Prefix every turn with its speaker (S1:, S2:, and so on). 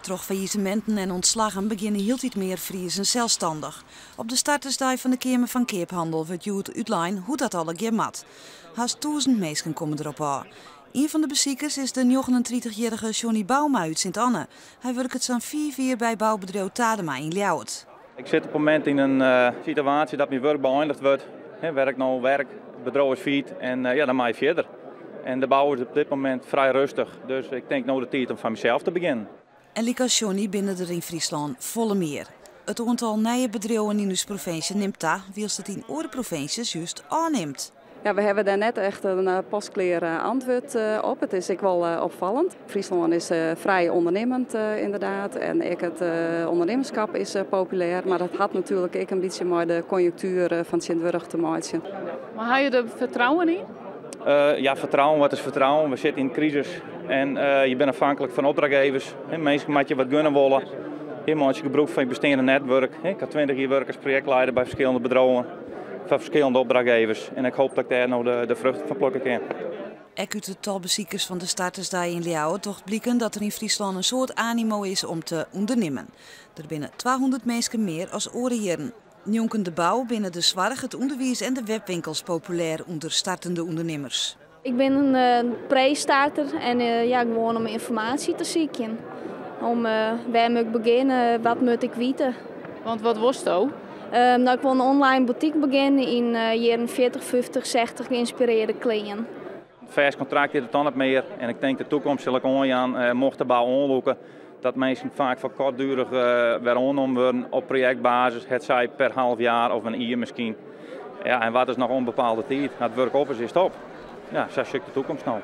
S1: Troch failliseminten en ûntslaggen begjinne hieltyd mear Friezen selsstannich. Op de startersdei fan de Keamer fan Keaphannel wurdt hjoed útlein hoe't dat allegear moat. Hast 1000 minsken komme derop ôf. Ien fan de besikers is de 39-jierrige Johnny Bouma út Sint Anne. Hy wurket sa'n 5 jier by boubedriuw Tadema yn Ljouwert.
S2: Ik sit op it momint yn in situaasje dat myn wurk beëindigd wurdt. Wêr't ik no werk, it bedriuw is fallyt en ja, dan mei je fierder. En de bou is op dit momint frij rêstich, dus ik tink no de tiid om foar mysels te begjinnen.
S1: En lykas Johnny binne der yn Fryslân folle mear. It oantal nije bedriuwen yn ús provinsje nimt ta, wylst it yn oare provinsjes just ôfnimt.
S3: Ja, we hawwe dêr net echt in pasklear antwurd op. It is ek wol opfallend. Fryslân is frij ûndernimmend ynderdaad en ek it ûndernimmerskip is populêr. Mar dat hat natuerlik ek in bytsje mei de konjunktuer fan tsjintwurdich te meitsjen.
S4: Mar ha je der fertrouwen yn?
S2: Ja, fertrouwen, wat is fertrouwen? We sitte yn in krisis en je binne afhanklik fan opdrachtgevers. Minsken moatte je wat gunne wolle. Je meitsje gebrûk fan je besteande netwurk. Ik ha 20 jier wurke as projektlieder by ferskillende bedriuwen, foar ferskillende opdrachtgevers. En ik hoopje dat ik dêr no de fruchten fan plukke kin.
S1: Ek út it tal besikers fan de startersdei yn Ljouwert docht bliken dat der yn Fryslân in soad animo is om te ûndernimmen. Der binne 200 minsken mear as oare jierren. Njonken de bou binne de soarch, it ûnderwiis en de webwinkels populêr ûnder startende ûndernimmers.
S5: Ik bin in pre-starter en ja, gewoan om ynformaasje te sykjen. Om wêr moat ik begjinne, wat moat ik witte.
S4: Want wat wolsto?
S5: No, ik wol in online boutique begjinne yn jierren 40, 50, 60 geïnspirearre klean.
S2: In fêst kontrakt is it dan net mear en ik tink de toekomst sil ek oanjaan, mocht de bou oanlûke, dat minsken faak foar kortdurich wer oannommen wurde op projektbasis, hetsij per half jaar of in jier miskien. Ja, en wat is noch ûnbepaalde tiid? As it wurk op is, is it op. Ja, sa sjoch ik de toekomst no.